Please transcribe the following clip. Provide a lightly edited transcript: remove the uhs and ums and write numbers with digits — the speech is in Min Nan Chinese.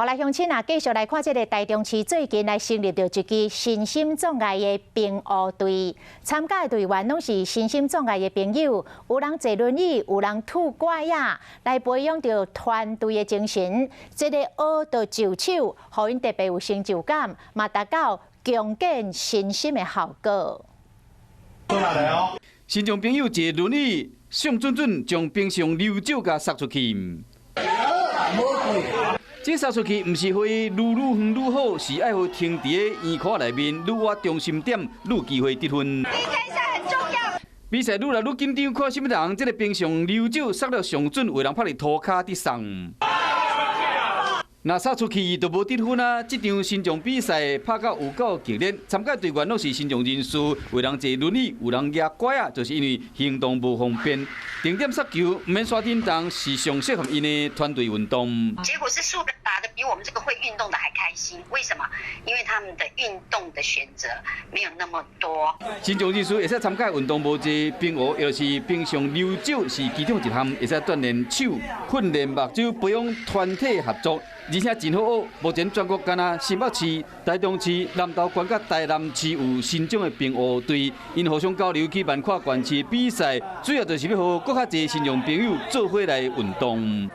好來，鄉親啊，繼續來看這个台中市最近來成立著一支身心障礙的冰壺隊，參加的隊員攏是身心障礙的朋友，有人坐輪椅，有人拄拐仔，來培養著團隊的精神。這个學著就手，予𪜶特別有成就感，嘛達到強健身心的效果。身障朋友坐輪椅，上準準將冰上溜石共捒出去。這捒出去，毋是予伊愈愈遠愈好，是愛予停佇咧圓箍內面，愈倚中心點，愈有機會得分。比賽愈來愈緊張，看啥物人這个冰上溜石捒了上準，有人拍佇塗跤佇送。若捒出去就無得分啊！這場身障比賽拍甲有夠激烈，參加隊員攏是身障人士，有人坐輪椅，有人舉拐仔，就是因為行動無方便。定點捒球，毋免耍震動，是上適合𪜶的團隊運動。結果是輸的打得比我們這個會運動的還開心，為什麼？因為他們的運動的選擇沒有那麼多。身障人士會使參加運動無濟，冰壺抑是冰上溜石是其中一項，會使鍛鍊手、訓練目睭、培養團體合作。而且真好學，目前全國干焦新北市、台中市、南投縣佮台南市有身障的冰壺隊，𪜶互相交流舉辦跨縣市比賽，主要就是欲予閣較濟身障朋友做伙來運動。